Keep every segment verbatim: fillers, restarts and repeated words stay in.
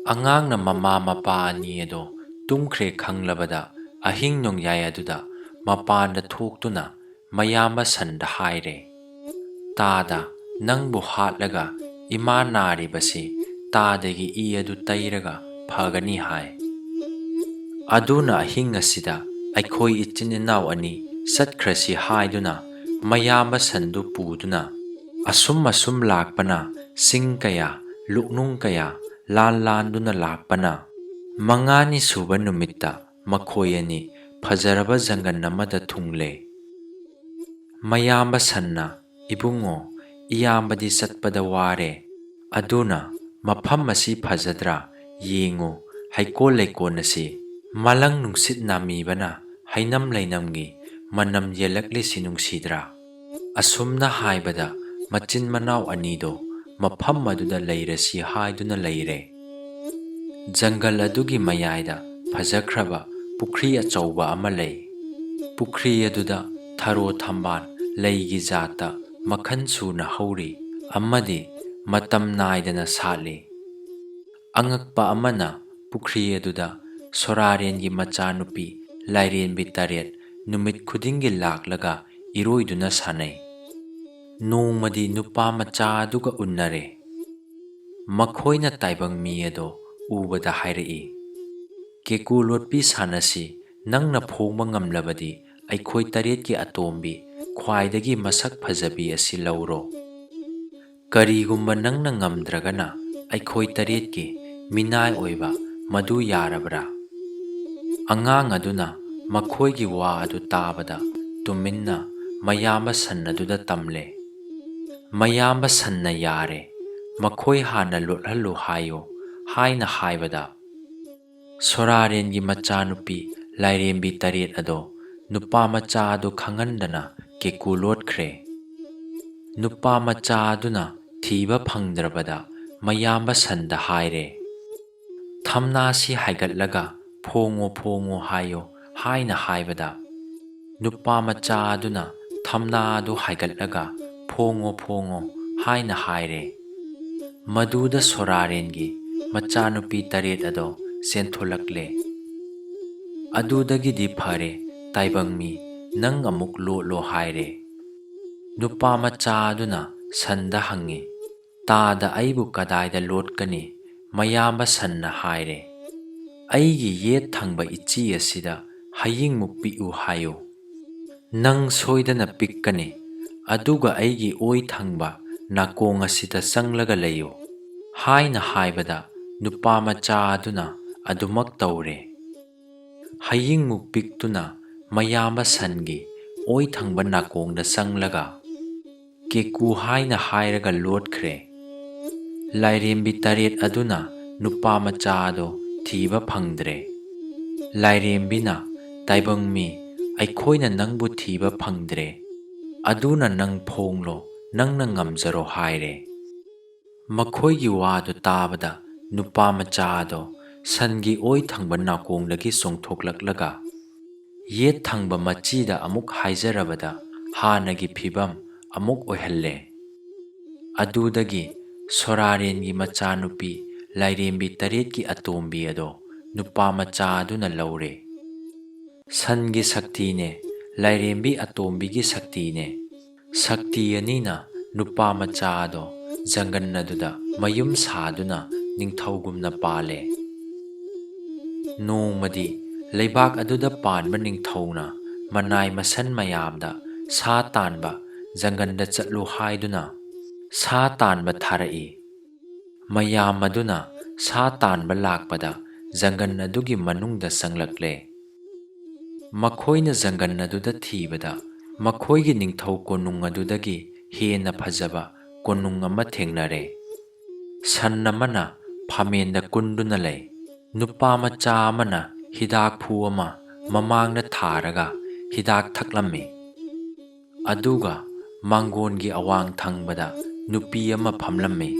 ꯑꯉꯥꯡꯅ ꯃꯃꯥ ꯃꯄꯥ ꯑꯅꯤ ꯑꯗꯣ ꯇꯨꯝꯈ꯭ꯔꯦ ꯈꯪꯂꯕꯗ, ꯑꯍꯤꯡ ꯅꯣꯡꯌꯥꯏ ꯑꯗꯨꯗ ꯃꯄꯥꯟꯗ ꯊꯣꯛꯇꯨꯅ ꯃꯌꯥꯝꯕ ꯁꯟꯗ ꯍꯥꯏꯔꯦ, "ꯇꯥꯗ, ꯅꯪꯕꯨ ꯍꯥꯠꯂꯒ ꯏꯃꯥ ꯅꯥꯔꯤꯕꯁꯤ ꯇꯥꯗꯒꯤ ꯏ ꯑꯗꯨ ꯇꯩꯔꯒ ꯐꯒꯅꯤ" ꯍꯥꯏ꯫ ꯑꯗꯨꯅ ꯑꯍꯤꯡ ꯑꯁꯤꯗ ꯑꯩꯈꯣꯏ ꯏꯆꯤꯟ ꯏꯅꯥꯎ ꯑꯅꯤ ꯆꯠꯈ꯭ꯔꯁꯤ ꯍꯥꯏꯗꯨꯅ ꯃꯌꯥꯝꯕ ꯁꯟꯗꯨ ꯄꯨꯗꯨꯅ ꯑꯁꯨꯝ ꯑꯁꯨꯝ ꯂꯥꯛꯄꯅ, ꯁꯤꯡ ꯀꯌꯥ, ꯂꯨꯛꯅꯨꯡ ꯀꯌꯥ ꯂꯥꯟ ꯂꯥꯟꯗꯨꯅ ꯂꯥꯛꯄꯅ, ꯃꯉꯥꯅꯤ ꯁꯨꯕ ꯅꯨꯃꯤꯠꯇ ꯃꯈꯣꯏ ꯑꯅꯤ ꯐꯖꯔꯕ ꯖꯪꯒꯜ ꯑꯃꯗ ꯊꯨꯡꯂꯦ꯫ ꯃꯌꯥꯝꯕ ꯁꯟꯅ, "ꯏꯕꯨꯡꯉꯣ, ꯏꯌꯥꯝꯕꯗꯤ ꯆꯠꯄꯗ ꯋꯥꯔꯦ, ꯑꯗꯨꯅ ꯃꯐꯝ ꯑꯁꯤ ꯐꯖꯗ꯭ꯔꯥ? ꯌꯦꯡꯉꯨ, ꯍꯩꯀꯣꯜ ꯂꯩꯀꯣꯜ ꯑꯁꯤ ꯃꯂꯪ ꯅꯨꯡꯁꯤꯠ ꯅꯥꯃꯤꯕꯅ ꯍꯩꯅꯝ ꯂꯩꯅꯝꯒꯤ ꯃꯅꯝ ꯌꯦꯜꯂꯛꯂꯤꯁꯤ ꯅꯨꯡꯁꯤꯗ꯭ꯔꯥ?" ꯑꯁꯨꯝꯅ ꯍꯥꯏꯕꯗ, ꯃꯆꯤꯟ ꯃꯅꯥꯎ ꯑꯅꯤꯗꯣ ꯃꯐꯝ ꯑꯗꯨꯗ ꯂꯩꯔꯁꯤ ꯍꯥꯏꯗꯨꯅ ꯂꯩꯔꯦ꯫ ꯖꯪꯒꯜ ꯑꯗꯨꯒꯤ ꯃꯌꯥꯏꯗ ꯐꯖꯈ꯭ꯔꯕ ꯄꯨꯈ꯭ꯔꯤ ꯑꯆꯧꯕ ꯑꯃ ꯂꯩ꯫ ꯄꯨꯈ꯭ꯔꯤ ꯑꯗꯨꯗ ꯊꯔꯣ ꯊꯝꯕꯥꯜ ꯂꯩꯒꯤ ꯖꯥꯠꯇ ꯃꯈꯜ ꯁꯨꯅ ꯍꯧꯔꯤ ꯑꯃꯗꯤ ꯃꯇꯝ ꯅꯥꯏꯗꯅ ꯁꯥꯠꯂꯤ꯫ ꯑꯉꯛꯄ ꯑꯃꯅ, ꯄꯨꯈ꯭ꯔꯤ ꯑꯗꯨꯗ ꯁꯣꯔꯥꯔꯦꯟꯒꯤ ꯃꯆꯥꯅꯨꯄꯤ ꯂꯥꯏꯔꯦꯝꯕꯤ ꯇꯔꯦꯠ ꯅꯨꯃꯤꯠ ꯈꯨꯗꯤꯡꯒꯤ ꯂꯥꯛꯂꯒ ꯏꯔꯣꯏꯗꯨꯅ ꯁꯥꯟꯅꯩ꯫ ꯅꯣꯡꯃꯗꯤ ꯅꯨꯄꯥ ꯃꯆꯥ ꯑꯗꯨꯒ ꯎꯅꯔꯦ꯫ ꯃꯈꯣꯏꯅ ꯇꯥꯏꯕꯪ ꯃꯤ ꯑꯗꯣ ꯎꯕꯗ ꯍꯥꯏꯔꯛꯏ, "ꯀꯦꯀꯨ ꯂꯣꯠꯄꯤ ꯁꯥꯟꯅꯁꯤ, ꯅꯪꯅ ꯐꯣꯡꯕ ꯉꯝꯂꯕꯗꯤ ꯑꯩꯈꯣꯏ ꯇꯔꯦꯠꯀꯤ ꯑꯇꯣꯝꯕꯤ, ꯈ꯭ꯋꯥꯏꯗꯒꯤ ꯃꯁꯛ ꯐꯖꯕꯤ ꯑꯁꯤ ꯂꯧꯔꯣ꯫ ꯀꯔꯤꯒꯨꯝꯕ ꯅꯪꯅ ꯉꯝꯗ꯭ꯔꯒꯅ ꯑꯩꯈꯣꯏ ꯇꯔꯦꯠꯀꯤ ꯃꯤꯅꯥꯏ ꯑꯣꯏꯕ ꯃꯗꯨ ꯌꯥꯔꯕ꯭ꯔꯥ?" ꯑꯉꯥꯡ ꯑꯗꯨꯅ ꯃꯈꯣꯏꯒꯤ ꯋꯥ ꯑꯗꯨ ꯇꯥꯕꯗ ꯇꯨꯃꯤꯟꯅ ꯃꯌꯥꯝꯕ ꯁꯟ ꯑꯗꯨꯗ ꯇꯝꯂꯦ꯫ ꯃꯌꯥꯝꯕ ꯁꯟꯅ, "ꯌꯥꯔꯦ, ꯃꯈꯣꯏ ꯍꯥꯟꯅ ꯂꯣꯠꯍꯜꯂꯨ ꯍꯥꯏꯌꯨ" ꯍꯥꯏꯅ ꯍꯥꯏꯕꯗ, ꯁꯣꯔꯥꯔꯦꯟꯒꯤ ꯃꯆꯥꯅꯨꯄꯤ ꯂꯥꯏꯔꯦꯝꯕꯤ ꯇꯔꯦꯠ ꯑꯗꯣ ꯅꯨꯄꯥ ꯃꯆꯥ ꯑꯗꯨ ꯈꯪꯍꯟꯗꯅ ꯀꯦꯀꯨ ꯂꯣꯠꯈ꯭ꯔꯦ꯫ ꯅꯨꯄꯥ ꯃꯆꯥ ꯑꯗꯨꯅ ꯊꯤꯕ ꯐꯪꯗ꯭ꯔꯕꯗ ꯃꯌꯥꯝꯕ ꯁꯟꯗ ꯍꯥꯏꯔꯦ, "ꯊꯝꯅꯥꯁꯤ ꯍꯥꯏꯒꯠꯂꯒ ꯐꯣꯡꯉꯣ, ꯐꯣꯡꯉꯣ ꯍꯥꯏꯌꯣ" ꯍꯥꯏꯅ ꯍꯥꯏꯕꯗ, ꯅꯨꯄꯥ ꯃꯆꯥ ꯑꯗꯨꯅ ꯊꯝꯅꯥ ꯑꯗꯨ ꯍꯥꯏꯒꯠꯂꯒ "ꯐꯣꯡꯉꯣ, ꯐꯣꯡꯉꯣ" ꯍꯥꯏꯅ ꯍꯥꯏꯔꯦ꯫ ꯃꯗꯨꯗ ꯁꯣꯔꯥꯔꯦꯟꯒꯤ ꯃꯆꯥꯅꯨꯄꯤ ꯇꯔꯦꯠ ꯑꯗꯣ ꯆꯦꯟꯊꯣꯂꯛꯂꯦ꯫ "ꯑꯗꯨꯗꯒꯤꯗꯤ ꯐꯔꯦ, ꯇꯥꯏꯕꯪ ꯃꯤ, ꯅꯪ ꯑꯃꯨꯛ ꯂꯣꯠꯂꯣ" ꯍꯥꯏꯔꯦ꯫ ꯅꯨꯄꯥ ꯃꯆꯥ ꯑꯗꯨꯅ ꯁꯟꯗ ꯍꯪꯉꯤ, "ꯇꯥꯗ ꯑꯩꯕꯨ ꯀꯗꯥꯏꯗ ꯂꯣꯠꯀꯅꯤ?" ꯃꯌꯥꯝꯕ ꯁꯟꯅ ꯍꯥꯏꯔꯦ, "ꯑꯩꯒꯤ ꯌꯦꯠ ꯊꯪꯕ ꯏꯆꯤ ꯑꯁꯤꯗ ꯍꯌꯤꯡꯃꯨꯛ ꯄꯤꯛꯎ ꯍꯥꯏꯌꯨ꯫ ꯅꯪ ꯁꯣꯏꯗꯅ ꯄꯤꯛꯀꯅꯤ, ꯑꯗꯨꯒ ꯑꯩꯒꯤ ꯑꯣꯏ ꯊꯪꯕ ꯅꯥꯀꯣꯡ ꯑꯁꯤꯗ ꯆꯪꯂꯒ ꯂꯩꯌꯨ" ꯍꯥꯏꯅ ꯍꯥꯏꯕꯗ, ꯅꯨꯄꯥ ꯃꯆꯥ ꯑꯗꯨꯅ ꯑꯗꯨꯃꯛ ꯇꯧꯔꯦ꯫ ꯍꯌꯤꯡꯃꯨꯛ ꯄꯤꯛꯇꯨꯅ ꯃꯌꯥꯝꯕ ꯁꯟꯒꯤ ꯑꯣꯏ ꯊꯪꯕ ꯅꯥꯀꯣꯡꯗ ꯆꯪꯂꯒ, "ꯀꯦꯀꯨ" ꯍꯥꯏꯅ ꯍꯥꯏꯔꯒ ꯂꯣꯠꯈ꯭ꯔꯦ꯫ ꯂꯥꯏꯔꯦꯝꯕꯤ ꯇꯔꯦꯠ ꯑꯗꯨꯅ ꯅꯨꯄꯥ ꯃꯆꯥ ꯑꯗꯣ ꯊꯤꯕ ꯐꯪꯗ꯭ꯔꯦ꯫ ꯂꯥꯏꯔꯦꯝꯕꯤꯅ, "ꯇꯥꯏꯕꯪ ꯃꯤ, ꯑꯩꯈꯣꯏꯅ ꯅꯪꯕꯨ ꯊꯤꯕ ꯐꯪꯗ꯭ꯔꯦ, ꯑꯗꯨꯅ ꯅꯪ ꯐꯣꯡꯂꯣ, ꯅꯪꯅ ꯉꯝꯖꯔꯣ" ꯍꯥꯏꯔꯦ꯫ ꯃꯈꯣꯏꯒꯤ ꯋꯥꯗꯨ ꯇꯥꯕꯗ ꯅꯨꯄꯥ ꯃꯆꯥ ꯑꯗꯣ ꯁꯟꯒꯤ ꯑꯣꯏ ꯊꯪꯕ ꯅꯥꯀꯣꯡꯗꯒꯤ ꯆꯣꯡꯊꯣꯛꯂꯛꯂꯒ ꯌꯦꯠ ꯊꯪꯕ ꯃꯆꯤꯗ ꯑꯃꯨꯛ ꯍꯥꯏꯖꯔꯕꯗ ꯍꯥꯟꯅꯒꯤ ꯐꯤꯕꯝ ꯑꯃꯨꯛ ꯑꯣꯏꯍꯜꯂꯦ꯫ ꯑꯗꯨꯗꯒꯤ ꯁꯣꯔꯥꯔꯦꯟꯒꯤ ꯃꯆꯥꯅꯨꯄꯤ ꯂꯥꯏꯔꯦꯝꯕꯤ ꯇꯔꯦꯠꯀꯤ ꯑꯇꯣꯝꯕꯤ ꯑꯗꯣ ꯅꯨꯄꯥ ꯃꯆꯥ ꯑꯗꯨꯅ ꯂꯧꯔꯦ꯫ ꯁꯟꯒꯤ ꯁꯛꯇꯤꯅꯦ, ꯂꯥꯏꯔꯦꯝꯕꯤ ꯑꯇꯣꯝꯕꯤꯒꯤ ꯁꯛꯇꯤꯅꯦ꯫ ꯁꯛꯇꯤ ꯑꯅꯤꯅ ꯅꯨꯄꯥ ꯃꯆꯥ ꯑꯗꯣ ꯖꯪꯒꯟ ꯑꯗꯨꯗ ꯃꯌꯨꯝ ꯁꯥꯗꯨꯅ ꯅꯤꯡꯊꯧꯒꯨꯝꯅ ꯄꯥꯜꯂꯦ꯫ ꯅꯣꯡꯃꯗꯤ ꯂꯩꯕꯥꯛ ꯑꯗꯨꯗ ꯄꯥꯟꯕ ꯅꯤꯡꯊꯧꯅ ꯃꯅꯥꯏ ꯃꯁꯟ ꯃꯌꯥꯝꯗ ꯁꯥ ꯇꯥꯟꯕ ꯖꯪꯒꯟꯗ ꯆꯠꯂꯨ ꯍꯥꯏꯗꯨꯅ ꯁꯥ ꯇꯥꯟꯕ ꯊꯥꯔꯛꯏ꯫ ꯃꯌꯥꯝ ꯑꯗꯨꯅ ꯁꯥ ꯇꯥꯟꯕ ꯂꯥꯛꯄꯗ ꯖꯪꯒꯟ ꯑꯗꯨꯒꯤ ꯃꯅꯨꯡꯗ ꯆꯪꯂꯛꯂꯦ꯫ ꯃꯈꯣꯏꯅ ꯖꯪꯒꯟ ꯑꯗꯨꯗ ꯊꯤꯕꯗ ꯃꯈꯣꯏꯒꯤ ꯅꯤꯡꯊꯧ ꯀꯣꯅꯨꯡ ꯑꯗꯨꯗꯒꯤ ꯍꯦꯟꯅ ꯐꯖꯕ ꯀꯣꯅꯨꯡ ꯑꯃ ꯊꯦꯡꯅꯔꯦ꯫ ꯁꯟ ꯑꯃꯅ ꯐꯝꯃꯦꯟꯗ ꯀꯨꯟꯗꯨꯅ ꯂꯩ꯫ ꯅꯨꯄꯥ ꯃꯆꯥ ꯑꯃꯅ ꯍꯤꯗꯥꯛꯐꯨ ꯑꯃ ꯃꯃꯥꯡꯗ ꯊꯥꯔꯒ ꯍꯤꯗꯥꯛ ꯊꯛꯂꯝꯃꯤ꯫ ꯑꯗꯨꯒ ꯃꯥꯡꯒꯣꯟꯒꯤ ꯑꯋꯥꯡ ꯊꯪꯕꯗ ꯅꯨꯄꯤ ꯑꯃ ꯐꯝꯂꯝꯃꯤ꯫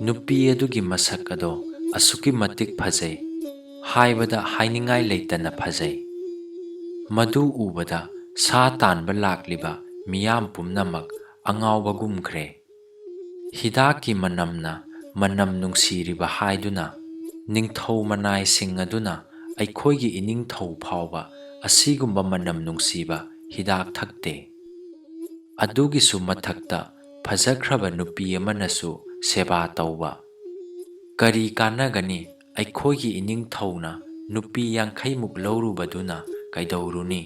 ꯅꯨꯄꯤ ꯑꯗꯨꯒꯤ ꯃꯁꯛ ꯑꯗꯣ ꯑꯁꯨꯛꯀꯤ ꯃꯇꯤꯛ ꯐꯖꯩ, ꯍꯥꯏꯕꯗ ꯍꯥꯏꯅꯤꯡꯉꯥꯏ ꯂꯩꯇꯅ ꯐꯖꯩ꯫ ꯃꯗꯨ ꯎꯕꯗ ꯁꯥ ꯇꯥꯟꯕ ꯂꯥꯛꯂꯤꯕ ꯃꯤꯌꯥꯝ ꯄꯨꯝꯅꯃꯛ ꯑꯉꯥꯎꯕꯒꯨꯝꯈ꯭ꯔꯦ꯫ ꯍꯤꯗꯥꯛꯀꯤ ꯃꯅꯝꯅ ꯃꯅꯝ ꯅꯨꯡꯁꯤꯔꯤꯕ ꯍꯥꯏꯗꯨꯅ ꯅꯤꯡꯊꯧ ꯃꯅꯥꯏꯁꯤꯡ ꯑꯗꯨꯅ ꯑꯩꯈꯣꯏꯒꯤ ꯏꯅꯤꯡꯊꯧ ꯐꯥꯎꯕ ꯑꯁꯤꯒꯨꯝꯕ ꯃꯅꯝ ꯅꯨꯡꯁꯤꯕ ꯍꯤꯗꯥꯛ ꯊꯛꯇꯦ꯫ ꯑꯗꯨꯒꯤꯁꯨ ꯃꯊꯛꯇ ꯐꯖꯈ꯭ꯔꯕ ꯅꯨꯄꯤ ꯑꯃꯅꯁꯨ ꯁꯦꯕꯥ ꯇꯧꯕ꯫ ꯀꯔꯤ ꯀꯥꯟꯅꯒꯅꯤ ꯑꯩꯈꯣꯏꯒꯤ ꯏꯅꯤꯡꯊꯧꯅ ꯅꯨꯄꯤ ꯌꯥꯡꯈꯩꯃꯨꯛ ꯂꯧꯔꯨꯕꯗꯨꯅ ꯀꯩꯗꯧꯔꯨꯅꯤ?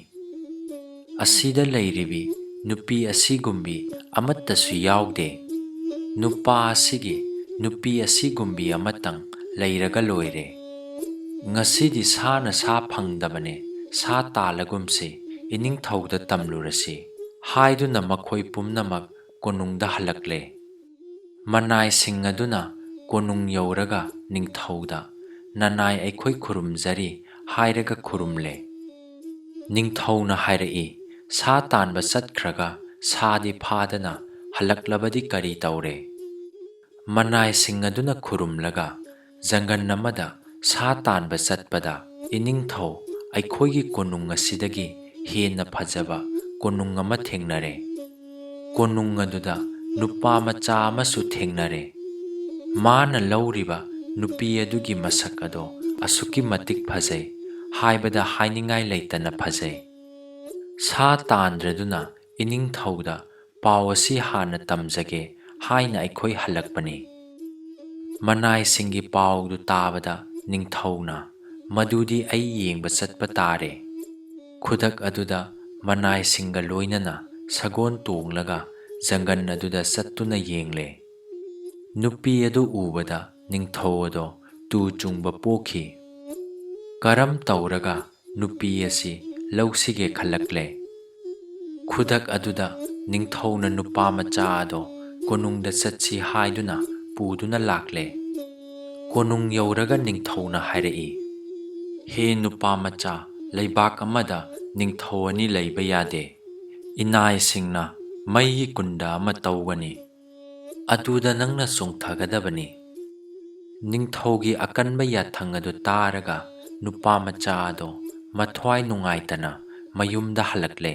ꯑꯁꯤꯗ ꯂꯩꯔꯤꯕꯤ ꯅꯨꯄꯤ ꯑꯁꯤꯒꯨꯝꯕꯤ ꯑꯃꯠꯇꯁꯨ ꯌꯥꯎꯗꯦ꯫ ꯅꯨꯄꯥ ꯑꯁꯤꯒꯤ ꯅꯨꯄꯤ ꯑꯁꯤꯒꯨꯝꯕꯤ ꯑꯃꯇꯪ ꯂꯩꯔꯒ ꯂꯣꯏꯔꯦ꯫ ꯉꯁꯤꯗꯤ ꯁꯥꯅ ꯁꯥ ꯐꯪꯗꯕꯅꯦ, ꯁꯥ ꯇꯥꯜꯂꯒꯨꯝꯁꯤ, ꯏꯅꯤꯡꯊꯧꯗ ꯇꯝꯂꯨꯔꯁꯤ ꯍꯥꯏꯗꯨꯅ ꯃꯈꯣꯏ ꯄꯨꯝꯅꯃꯛ ꯀꯣꯅꯨꯡꯗ ꯍꯜꯂꯛꯂꯦ꯫ ꯃꯅꯥꯏꯁꯤꯡ ꯑꯗꯨꯅ ꯀꯣꯅꯨꯡ ꯌꯧꯔꯒ ꯅꯤꯡꯊꯧꯗ "ꯅꯅꯥꯏ ꯑꯩꯈꯣꯏ ꯈꯨꯔꯨꯝꯖꯔꯤ" ꯍꯥꯏꯔꯒ ꯈꯨꯔꯨꯝꯂꯦ꯫ ꯅꯤꯡꯊꯧꯅ ꯍꯥꯏꯔꯛꯏ, "ꯁꯥ ꯇꯥꯟꯕ ꯆꯠꯈ꯭ꯔꯒ ꯁꯥꯗꯤ ꯐꯥꯗꯅ ꯍꯜꯂꯛꯂꯕꯗꯤ ꯀꯔꯤ ꯇꯧꯔꯦ?" ꯃꯅꯥꯏꯁꯤꯡ ꯑꯗꯨꯅ ꯈꯨꯔꯨꯝꯂꯒ ꯖꯪꯒꯟ ꯑꯃꯗ ꯁꯥ ꯇꯥꯟꯕ ꯆꯠꯄꯗ, "ꯏꯅꯤꯡꯊꯧ, ꯑꯩꯈꯣꯏꯒꯤ ꯀꯣꯅꯨꯡ ꯑꯁꯤꯗꯒꯤ ꯍꯦꯟꯅ ꯐꯖꯕ ꯀꯣꯅꯨꯡ ꯑꯃ ꯊꯦꯡꯅꯔꯦ꯫ ꯀꯣꯅꯨꯡ ꯑꯗꯨꯗ ꯅꯨꯄꯥ ꯃꯆꯥ ꯑꯃꯁꯨ ꯊꯦꯡꯅꯔꯦ꯫ ꯃꯥꯅ ꯂꯧꯔꯤꯕ ꯅꯨꯄꯤ ꯑꯗꯨꯒꯤ ꯃꯁꯛ ꯑꯗꯣ ꯑꯁꯨꯛꯀꯤ ꯃꯇꯤꯛ ꯐꯖꯩ" ꯍꯥꯏꯕꯗ ꯍꯥꯏꯅꯤꯡꯉꯥꯏ ꯂꯩꯇꯅ ꯐꯖꯩ꯫ ꯁꯥ ꯇꯥꯟꯗ꯭ꯔꯗꯨꯅ ꯏꯅꯤꯡꯊꯧꯗ "ꯄꯥꯎ ꯑꯁꯤ ꯍꯥꯟꯅ ꯇꯝꯖꯒꯦ" ꯍꯥꯏꯅ ꯑꯩꯈꯣꯏ ꯍꯜꯂꯛꯄꯅꯤ꯫ ꯃꯅꯥꯏꯁꯤꯡꯒꯤ ꯄꯥꯎꯗꯨ ꯇꯥꯕꯗ ꯅꯤꯡꯊꯧꯅ, "ꯃꯗꯨꯗꯤ ꯑꯩ ꯌꯦꯡꯕ ꯆꯠꯄ ꯇꯥꯔꯦ"꯫ ꯈꯨꯗꯛ ꯑꯗꯨꯗ ꯃꯅꯥꯏꯁꯤꯡꯒ ꯂꯣꯏꯅꯅ ꯁꯒꯣꯜ ꯇꯣꯡꯂꯒ ꯖꯪꯒꯜ ꯑꯗꯨꯗ ꯆꯠꯇꯨꯅ ꯌꯦꯡꯂꯦ꯫ ꯅꯨꯄꯤ ꯑꯗꯨ ꯎꯕꯗ ꯅꯤꯡꯊꯧ ꯑꯗꯣ ꯇꯨ ꯆꯨꯡꯕ ꯄꯣꯛꯈꯤ꯫ ꯀꯔꯝ ꯇꯧꯔꯒ ꯅꯨꯄꯤ ꯑꯁꯤ ꯂꯧꯁꯤꯒꯦ ꯈꯜꯂꯛꯂꯦ꯫ ꯈꯨꯗꯛ ꯑꯗꯨꯗ ꯅꯤꯡꯊꯧꯅ ꯅꯨꯄꯥ ꯃꯆꯥ ꯑꯗꯣ ꯀꯣꯅꯨꯡꯗ ꯆꯠꯁꯤ ꯍꯥꯏꯗꯨꯅ ꯄꯨꯗꯨꯅ ꯂꯥꯛꯂꯦ꯫ ꯀꯣꯅꯨꯡ ꯌꯧꯔꯒ ꯅꯤꯡꯊꯧꯅ ꯍꯥꯏꯔꯛꯏ, "ꯍꯦ ꯅꯨꯄꯥ ꯃꯆꯥ, ꯂꯩꯕꯥꯛ ꯑꯃꯗ ꯅꯤꯡꯊꯧ ꯑꯅꯤ ꯂꯩꯕ ꯌꯥꯗꯦ꯫ ꯏꯅꯥꯏꯁꯤꯡꯅ ꯃꯩꯒꯤ ꯀꯨꯟꯗ ꯑꯃ ꯇꯧꯒꯅꯤ꯫ ꯑꯗꯨꯗ ꯅꯪꯅ ꯆꯣꯡꯊꯒꯗꯕꯅꯤ"꯫ ꯅꯤꯡꯊꯧꯒꯤ ꯑꯀꯟꯕ ꯌꯥꯊꯪ ꯑꯗꯨ ꯇꯥꯔꯒ ꯅꯨꯄꯥ ꯃꯆꯥ ꯑꯗꯣ ꯃꯊ꯭ꯋꯥꯏ ꯅꯨꯡꯉꯥꯏꯇꯅ ꯃꯌꯨꯝꯗ ꯍꯜꯂꯛꯂꯦ꯫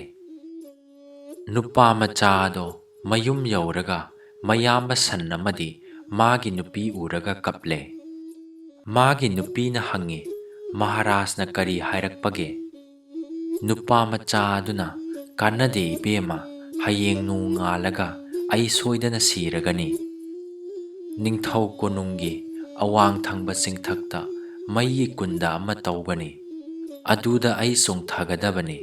ꯅꯨꯄꯥ ꯃꯆꯥ ꯑꯗꯣ ꯃꯌꯨꯝ ꯌꯧꯔꯒ ꯃꯌꯥꯝꯕ ꯁꯟ ꯑꯃꯗꯤ ꯃꯥꯒꯤ ꯅꯨꯄꯤ ꯎꯔꯒ ꯀꯞꯂꯦ꯫ ꯃꯥꯒꯤ ꯅꯨꯄꯤꯅ ꯍꯪꯉꯤ, "ꯃꯍꯥꯔꯥꯖꯅ ꯀꯔꯤ ꯍꯥꯏꯔꯛꯄꯒꯦ?" ꯅꯨꯄꯥ ꯃꯆꯥ ꯑꯗꯨꯅ, "ꯀꯥꯟꯅꯗꯦ ꯏꯕꯦꯝꯃ, ꯍꯌꯦꯡ ꯅꯣꯡꯉꯥꯜꯂꯒ ꯑꯩ ꯁꯣꯏꯗꯅ ꯁꯤꯔꯒꯅꯤ꯫ ꯅꯤꯡꯊꯧ ꯀꯣꯅꯨꯡꯒꯤ ꯑꯋꯥꯡ ꯊꯪꯕ ꯆꯤꯡꯊꯛꯇ ꯃꯩꯒꯤ ꯀꯨꯟꯗ ꯑꯃ ꯇꯧꯒꯅꯤ꯫ ꯑꯗꯨꯗ ꯑꯩ ꯆꯣꯡꯊꯒꯗꯕꯅꯤ꯫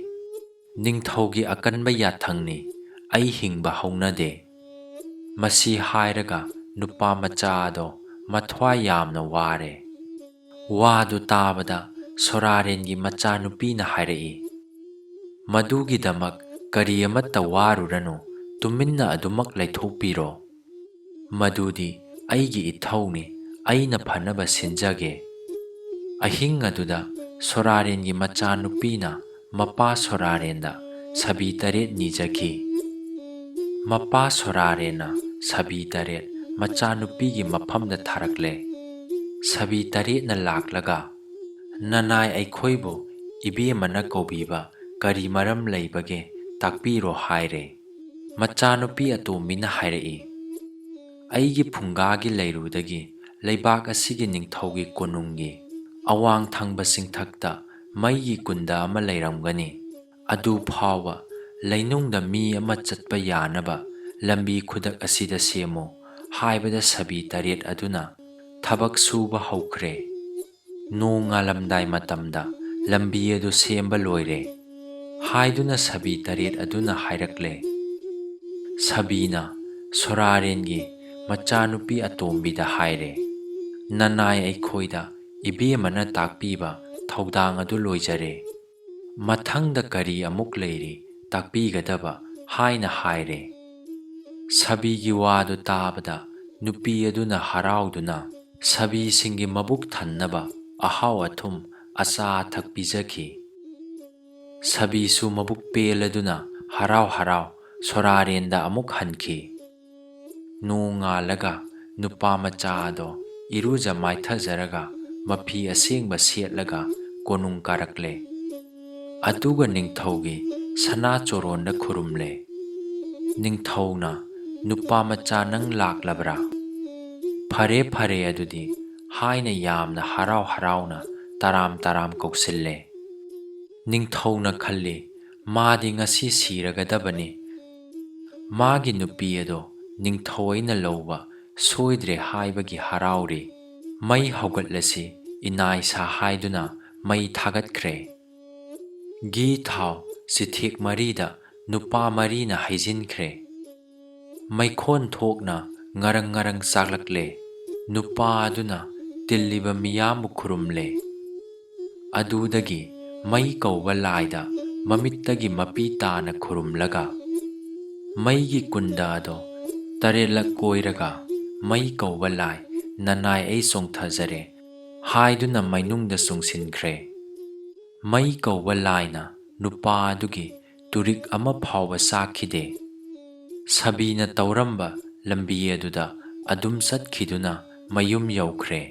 ꯅꯤꯡꯊꯧꯒꯤ ꯑꯀꯟꯕ ꯌꯥꯊꯪꯅꯤ, ꯑꯩ ꯍꯤꯡꯕ ꯍꯧꯅꯗꯦ꯫" ꯃꯁꯤ ꯍꯥꯏꯔꯒ ꯅꯨꯄꯥ ꯃꯆꯥ ꯑꯗꯣ ꯃꯊ꯭ꯋꯥꯏ ꯌꯥꯝꯅ ꯋꯥꯔꯦ꯫ ꯋꯥꯗꯨ ꯇꯥꯕꯗ ꯁꯣꯔꯥꯔꯦꯟꯒꯤ ꯃꯆꯥꯅꯨꯄꯤꯅ ꯍꯥꯏꯔꯛꯏ, "ꯃꯗꯨꯒꯤꯗꯃꯛ ꯀꯔꯤ ꯑꯃꯠꯇ ꯋꯥꯔꯨꯔꯅꯨ, ꯇꯨꯃꯤꯟꯅ ꯑꯗꯨꯃꯛ ꯂꯩꯊꯣꯛꯄꯤꯔꯣ꯫ ꯃꯗꯨꯗꯤ ꯑꯩꯒꯤ ꯏꯊꯧꯅꯤ, ꯑꯩꯅ ꯐꯅꯕ ꯁꯤꯟꯖꯒꯦ꯫" ꯑꯍꯤꯡ ꯑꯗꯨꯗ ꯁꯣꯔꯥꯔꯦꯟꯒꯤ ꯃꯆꯥꯅꯨꯄꯤꯅ ꯃꯄꯥ ꯁꯣꯔꯥꯔꯦꯟꯗ ꯁꯥꯕꯤ ꯇꯔꯦꯠ ꯅꯤꯖꯈꯤ꯫ ꯃꯄꯥ ꯁꯣꯔꯥꯔꯦꯟꯅ ꯁꯥꯕꯤ ꯇꯔꯦꯠ ꯃꯆꯥꯅꯨꯄꯤꯒꯤ ꯃꯐꯝꯗ ꯊꯥꯔꯛꯂꯦ꯫ ꯁꯥꯕꯤ ꯇꯔꯦꯠꯅ ꯂꯥꯛꯂꯒ, "ꯅꯅꯥꯏ ꯑꯩꯈꯣꯏꯕꯨ ꯏꯕꯦꯝꯃꯅ ꯀꯧꯕꯤꯕ ꯀꯔꯤ ꯃꯔꯝ ꯂꯩꯕꯒꯦ, ꯇꯥꯛꯄꯤꯔꯣ" ꯍꯥꯏꯔꯦ꯫ ꯃꯆꯥꯅꯨꯄꯤ ꯑꯇꯣꯝꯕꯤꯅ ꯍꯥꯏꯔꯛꯏ, "ꯑꯩꯒꯤ ꯐꯨꯡꯒꯥꯒꯤ ꯂꯩꯔꯨꯗꯒꯤ ꯂꯩꯕꯥꯛ ꯑꯁꯤꯒꯤ ꯅꯤꯡꯊꯧꯒꯤ ꯀꯣꯅꯨꯡꯒꯤ ꯑꯋꯥꯡ ꯊꯪꯕ ꯆꯤꯡꯊꯛꯇ ꯃꯩꯒꯤ ꯀꯨꯟꯗ ꯑꯃ ꯂꯩꯔꯝꯒꯅꯤ꯫ ꯑꯗꯨ ꯐꯥꯎꯕ ꯂꯩꯅꯨꯡꯗ ꯃꯤ ꯑꯃ ꯆꯠꯄ ꯌꯥꯅꯕ ꯂꯝꯕꯤ ꯈꯨꯗꯛ ꯑꯁꯤꯗ ꯁꯦꯝꯃꯨ" ꯍꯥꯏꯕꯗ ꯁꯥꯕꯤ ꯇꯔꯦꯠ ꯑꯗꯨꯅ ꯊꯕꯛ ꯁꯨꯕ ꯍꯧꯈ꯭ꯔꯦ꯫ "ꯅꯣꯡ ꯉꯥꯜꯂꯝꯗꯥꯏ ꯃꯇꯝꯗ ꯂꯝꯕꯤ ꯑꯗꯨ ꯁꯦꯝꯕ ꯂꯣꯏꯔꯦ" ꯍꯥꯏꯗꯨꯅ ꯁꯥꯕꯤ ꯇꯔꯦꯠ ꯑꯗꯨꯅ ꯍꯥꯏꯔꯛꯂꯦ꯫ ꯁꯥꯕꯤꯅ ꯁꯣꯔꯥꯔꯦꯟꯒꯤ ꯃꯆꯥꯅꯨꯄꯤ ꯑꯇꯣꯝꯕꯤꯗ ꯍꯥꯏꯔꯦ, "ꯅꯅꯥꯏ ꯑꯩꯈꯣꯏꯗ ꯏꯕꯦꯝꯃꯅ ꯇꯥꯛꯄꯤꯕ ꯊꯧꯗꯥꯡ ꯑꯗꯨ ꯂꯣꯏꯖꯔꯦ꯫ ꯃꯊꯪꯗ ꯀꯔꯤ ꯑꯃꯨꯛ ꯂꯩꯔꯤ ꯇꯥꯛꯄꯤꯒꯗꯕ?" ꯍꯥꯏꯅ ꯍꯥꯏꯔꯦ꯫ ꯁꯥꯕꯤꯒꯤ ꯋꯥꯗꯨ ꯇꯥꯕꯗ ꯅꯨꯄꯤ ꯑꯗꯨꯅ ꯍꯔꯥꯎꯗꯨꯅ ꯁꯥꯕꯤꯁꯤꯡꯒꯤ ꯃꯕꯨꯛ ꯊꯟꯅꯕ ꯑꯍꯥꯎ ꯑꯊꯨꯝ, ꯑꯆꯥ ꯑꯊꯛ ꯄꯤꯖꯈꯤ꯫ ꯁꯥꯕꯤꯁꯨ ꯃꯕꯨꯛ ꯄꯦꯜꯂꯗꯨꯅ ꯍꯔꯥꯎ ꯍꯔꯥꯎ ꯁꯣꯔꯥꯔꯦꯟꯗ ꯑꯃꯨꯛ ꯍꯟꯈꯤ꯫ ꯅꯣꯡꯉꯥꯜꯂꯒ ꯅꯨꯄꯥ ꯃꯆꯥ ꯑꯗꯣ ꯏꯔꯨꯖ ꯃꯥꯏꯊꯖꯔꯒ ꯃꯐꯤ ꯑꯁꯦꯡꯕ ꯁꯦꯠꯂꯒ ꯀꯣꯅꯨꯡ ꯀꯥꯔꯛꯂꯦ꯫ ꯑꯗꯨꯒ ꯅꯤꯡꯊꯧꯒꯤ ꯁꯅꯥ ꯆꯣꯔꯣꯟꯗ ꯈꯨꯔꯨꯝꯂꯦ꯫ ꯅꯤꯡꯊꯧꯅ, "ꯅꯨꯄꯥ ꯃꯆꯥ, ꯅꯪ ꯂꯥꯛꯂꯕ꯭ꯔꯥ?" "ꯐꯔꯦ, ꯐꯔꯦ ꯑꯗꯨꯗꯤ" ꯍꯥꯏꯅ ꯌꯥꯝꯅ ꯍꯔꯥꯎ ꯍꯔꯥꯎꯅ ꯇꯔꯥꯝ ꯇꯔꯥꯝ ꯀꯧꯁꯤꯜꯂꯦ꯫ ꯅꯤꯡꯊꯧꯅ ꯈꯜꯂꯤ, "ꯃꯥꯗꯤ ꯉꯁꯤ ꯁꯤꯔꯒꯗꯕꯅꯤ"꯫ ꯃꯥꯒꯤ ꯅꯨꯄꯤ ꯑꯗꯣ ꯅꯤꯡꯊꯧ ꯑꯩꯅ ꯂꯧꯕ ꯁꯣꯏꯗ꯭ꯔꯦ ꯍꯥꯏꯕꯒꯤ ꯍꯔꯥꯎꯔꯤ꯫ ꯃꯩ ꯍꯧꯒꯠꯂꯁꯤ, ꯏꯅꯥꯏꯁꯥ ꯍꯥꯏꯗꯨꯅ ꯃꯩ ꯊꯥꯒꯠꯈ꯭ꯔꯦ꯫ ꯘꯤ ꯊꯥꯎ ꯆꯤꯊꯦꯛ ꯃꯔꯤꯗ ꯅꯨꯄꯥ ꯃꯔꯤꯅ ꯍꯩꯖꯤꯟꯈ꯭ꯔꯦ꯫ ꯃꯩꯈꯣꯟ ꯊꯣꯛꯅ ꯉꯔꯪ ꯉꯔꯪ ꯆꯥꯛꯂꯛꯂꯦ꯫ ꯅꯨꯄꯥ ꯑꯗꯨꯅ ꯇꯤꯜꯂꯤꯕ ꯃꯤꯌꯥꯝꯕꯨ ꯈꯨꯔꯨꯝꯂꯦ꯫ ꯑꯗꯨꯗꯒꯤ ꯃꯩ ꯀꯧꯕ ꯂꯥꯏꯗ ꯃꯃꯤꯠꯇꯒꯤ ꯃꯄꯤ ꯇꯥꯅ ꯈꯨꯔꯨꯝꯂꯒ, ꯃꯩꯒꯤ ꯀꯨꯟꯗ ꯑꯗꯣ ꯇꯔꯦꯠꯂꯛ ꯀꯣꯏꯔꯒ, "ꯃꯩ ꯀꯧꯕ ꯂꯥꯏ, ꯅꯅꯥꯏ ꯑꯩ ꯆꯣꯡꯊꯖꯔꯦ" ꯍꯥꯏꯗꯨꯅ ꯃꯩꯅꯨꯡꯗ ꯆꯨꯡꯁꯤꯟꯈ꯭ꯔꯦ꯫ ꯃꯩ ꯀꯧꯕ ꯂꯥꯏꯅ ꯅꯨꯄꯥ ꯑꯗꯨꯒꯤ ꯇꯨꯔꯤꯛ ꯑꯃ ꯐꯥꯎꯕ ꯆꯥꯛꯈꯤꯗꯦ꯫ ꯁꯥꯕꯤꯅ ꯇꯧꯔꯝꯕ ꯂꯝꯕꯤ ꯑꯗꯨꯗ ꯑꯗꯨꯝ ꯆꯠꯈꯤꯗꯨꯅ ꯃꯌꯨꯝ ꯌꯧꯈ꯭ꯔꯦ꯫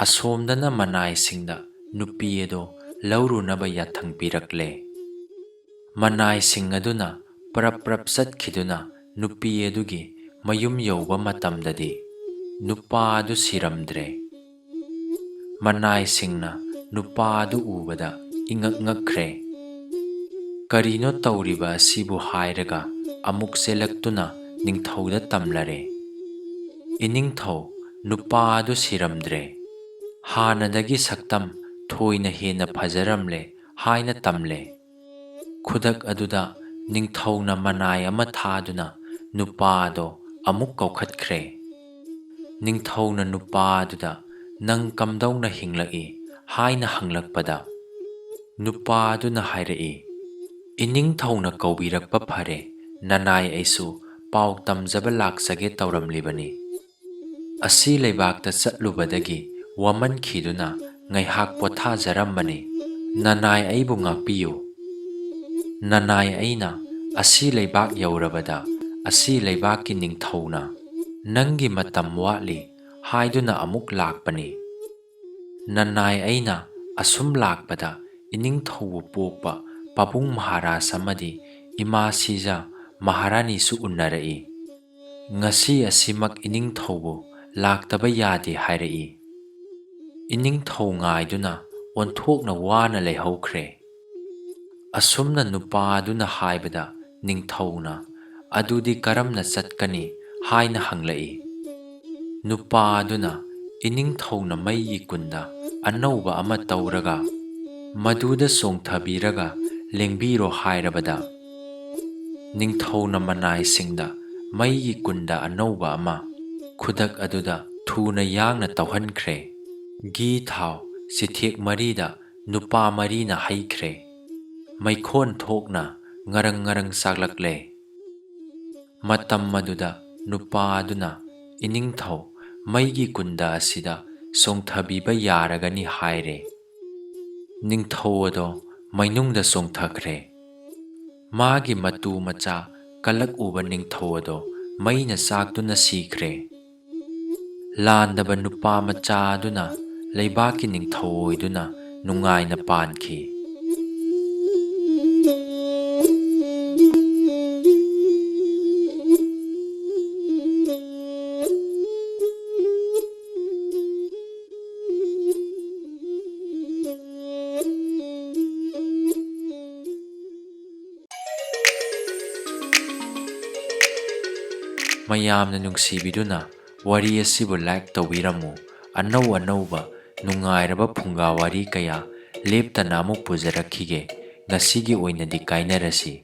ꯑꯁꯣꯝꯗꯅ ꯃꯅꯥꯏꯁꯤꯡꯗ ꯅꯨꯄꯤ ꯑꯗꯨ ꯂꯧꯔꯨꯅꯕ ꯌꯥꯊꯪ ꯄꯤꯔꯛꯂꯦ꯫ ꯃꯅꯥꯏꯁꯤꯡ ꯑꯗꯨꯅ ꯄ꯭ꯔꯞ ꯄ꯭ꯔꯞ ꯆꯠꯈꯤꯗꯨꯅ ꯅꯨꯄꯤ ꯑꯗꯨꯒꯤ ꯃꯌꯨꯝ ꯌꯧꯕ ꯃꯇꯝꯗꯗꯤ ꯅꯨꯄꯥ ꯑꯗꯨ ꯁꯤꯔꯝꯗ꯭ꯔꯦ꯫ ꯃꯅꯥꯏꯁꯤꯡꯅ ꯅꯨꯄꯥ ꯑꯗꯨ ꯎꯕꯗ ꯏꯉꯛ ꯉꯛꯈ꯭ꯔꯦ꯫ "ꯀꯔꯤꯅꯣ ꯇꯧꯔꯤꯕ ꯑꯁꯤꯕꯨ?" ꯍꯥꯏꯔꯒ ꯑꯃꯨꯛ ꯆꯦꯜꯂꯛꯇꯨꯅ ꯅꯤꯡꯊꯧꯗ ꯇꯝꯂꯔꯦ꯫ "ꯏꯅꯤꯡꯊꯧ, ꯅꯨꯄꯥ ꯑꯗꯨ ꯁꯤꯔꯝꯗ꯭ꯔꯦ꯫ ꯍꯥꯟꯅꯗꯒꯤ ꯁꯛꯇꯝ ꯊꯣꯏꯅ ꯍꯦꯟꯅ ꯐꯖꯔꯝꯂꯦ" ꯍꯥꯏꯅ ꯇꯝꯂꯦ꯫ ꯈꯨꯗꯛ ꯑꯗꯨꯗ ꯅꯤꯡꯊꯧꯅ ꯃꯅꯥꯏ ꯑꯃ ꯊꯥꯗꯨꯅ ꯅꯨꯄꯥ ꯑꯗꯣ ꯑꯃꯨꯛ ꯀꯧꯈꯠꯈ꯭ꯔꯦ꯫ ꯅꯤꯡꯊꯧꯅ ꯅꯨꯄꯥ ꯑꯗꯨꯗ, "ꯅꯪ ꯀꯝꯗꯧꯅ ꯍꯤꯡꯂꯛꯏ?" ꯍꯥꯏꯅ ꯍꯪꯂꯛꯄꯗ, ꯅꯨꯄꯥ ꯑꯗꯨꯅ ꯍꯥꯏꯔꯛꯏ, "ꯏꯅꯤꯡꯊꯧꯅ ꯀꯧꯕꯤꯔꯛꯄ ꯐꯔꯦ, ꯅꯅꯥꯏ ꯑꯩꯁꯨ ꯄꯥꯎ ꯇꯝꯖꯕ ꯂꯥꯛꯆꯒꯦ ꯇꯧꯔꯝꯂꯤꯕꯅꯤ꯫ ꯑꯁꯤ ꯂꯩꯕꯥꯛꯇ ꯆꯠꯂꯨꯕꯗꯒꯤ ꯋꯥꯃꯟꯈꯤꯗꯨꯅ ꯉꯥꯏꯍꯥꯛ ꯄꯣꯊꯥꯖꯔꯝꯕꯅꯤ꯫ ꯅꯅꯥꯏ ꯑꯩꯕꯨ ꯉꯥꯛꯄꯤꯌꯨ꯫ ꯅꯅꯥꯏ ꯑꯩꯅ ꯑꯁꯤ ꯂꯩꯕꯥꯛ ꯌꯧꯔꯕꯗ ꯑꯁꯤ ꯂꯩꯕꯥꯛꯀꯤ ꯅꯤꯡꯊꯧꯅ ꯅꯪꯒꯤ ꯃꯇꯝ ꯋꯥꯠꯂꯤ ꯍꯥꯏꯗꯨꯅ ꯑꯃꯨꯛ ꯂꯥꯛꯄꯅꯤ꯫ ꯅꯅꯥꯏ ꯑꯩꯅ ꯑꯁꯨꯝ ꯂꯥꯛꯄꯗ ꯏꯅꯤꯡꯊꯧꯕꯨ ꯄꯣꯛꯄ ꯄꯥꯕꯨꯡ ꯃꯍꯥꯔꯥꯖ ꯑꯃꯗꯤ ꯏꯃꯥ ꯁꯤꯖ ꯃꯍꯥꯔꯥꯅꯤꯁꯨ ꯎꯅꯔꯛꯏ꯫ ꯉꯁꯤ ꯑꯁꯤꯃꯛ ꯏꯅꯤꯡꯊꯧꯕꯨ ꯂꯥꯛꯇꯕ ꯌꯥꯗꯦ ꯍꯥꯏꯔꯛꯏ꯫ ꯏꯅꯤꯡꯊꯧ ꯉꯥꯏꯗꯨꯅ ꯑꯣꯟꯊꯣꯛꯅ ꯋꯥꯅ ꯂꯩꯍꯧꯈ꯭ꯔꯦ꯫ ꯑꯁꯨꯝꯅ ꯅꯨꯄꯥ ꯑꯗꯨꯅ ꯍꯥꯏꯕꯗ ꯅꯤꯡꯊꯧꯅ, "ꯑꯗꯨꯗꯤ ꯀꯔꯝꯅ ꯆꯠꯀꯅꯤ?" ꯍꯥꯏꯅ ꯍꯪꯂꯛꯏ꯫ ꯅꯨꯄꯥ ꯑꯗꯨꯅ ꯏꯅꯤꯡꯊꯧꯅ ꯃꯩꯒꯤ ꯀꯨꯟꯗ ꯑꯅꯧꯕ ꯑꯃ ꯇꯧꯔꯒ ꯃꯗꯨꯗ ꯆꯣꯡꯊꯕꯤꯔꯒ ꯂꯦꯡꯕꯤꯔꯣ ꯍꯥꯏꯔꯕꯗ, ꯅꯤꯡꯊꯧꯅ ꯃꯅꯥꯏꯁꯤꯡꯗ ꯃꯩꯒꯤ ꯀꯨꯟꯗ ꯑꯅꯧꯕ ꯑꯃ ꯈꯨꯗꯛ ꯑꯗꯨꯗ ꯊꯨꯅ ꯌꯥꯡꯅ ꯇꯧꯍꯟꯈ꯭ꯔꯦ꯫ ꯘꯤ ꯊꯥꯎ ꯆꯤꯊꯦꯛ ꯃꯔꯤꯗ ꯅꯨꯄꯥ ꯃꯔꯤꯅ ꯍꯩꯈ꯭ꯔꯦ꯫ ꯃꯩꯈꯣꯟ ꯊꯣꯛꯅ ꯉꯔꯪ ꯉꯔꯪ ꯆꯥꯛꯂꯛꯂꯦ꯫ ꯃꯇꯝ ꯑꯗꯨꯗ ꯅꯨꯄꯥ ꯑꯗꯨꯅ, "ꯏꯅꯤꯡꯊꯧ, ꯃꯩꯒꯤ ꯀꯨꯟꯗ ꯑꯁꯤꯗ ꯆꯣꯡꯊꯕꯤꯕ ꯌꯥꯔꯒꯅꯤ" ꯍꯥꯏꯔꯦ꯫ ꯅꯤꯡꯊꯧ ꯑꯗꯣ ꯃꯩꯅꯨꯡꯗ ꯆꯣꯡꯊꯈ꯭ꯔꯦ꯫ ꯃꯥꯒꯤ ꯃꯇꯨ ꯃꯆꯥ ꯀꯜꯂꯛꯎꯕ ꯅꯤꯡꯊꯧ ꯑꯗꯣ ꯃꯩꯅ ꯆꯥꯛꯇꯨꯅ ꯁꯤꯈ꯭ꯔꯦ꯫ ꯂꯥꯟꯗꯕ ꯅꯨꯄꯥ ꯃꯆꯥ ꯑꯗꯨꯅ ꯂꯩꯕꯥꯛꯀꯤ ꯅꯤꯡꯊꯧ ꯑꯣꯏꯗꯨꯅ ꯅꯨꯡꯉꯥꯏꯅ ꯄꯥꯟꯈꯤ꯫ ꯃꯌꯥꯝꯅ ꯅꯨꯡꯁꯤꯕꯤꯗꯨꯅ ꯋꯥꯔꯤ ꯑꯁꯤꯕꯨ like ꯇꯧꯕꯤꯔꯝꯃꯨ꯫ ꯑꯅꯧ ꯑꯅꯧꯕ ꯅꯨꯡꯉꯥꯏꯔꯕ ꯐꯨꯡꯒꯥ ꯋꯥꯔꯤ ꯀꯌꯥ ꯂꯦꯞꯇꯅ ꯑꯃꯨꯛ ꯄꯨꯖꯔꯛꯈꯤꯒꯦ꯫ ꯉꯁꯤꯒꯤ ꯑꯣꯏꯅꯗꯤ ꯀꯥꯏꯅꯔꯁꯤ꯫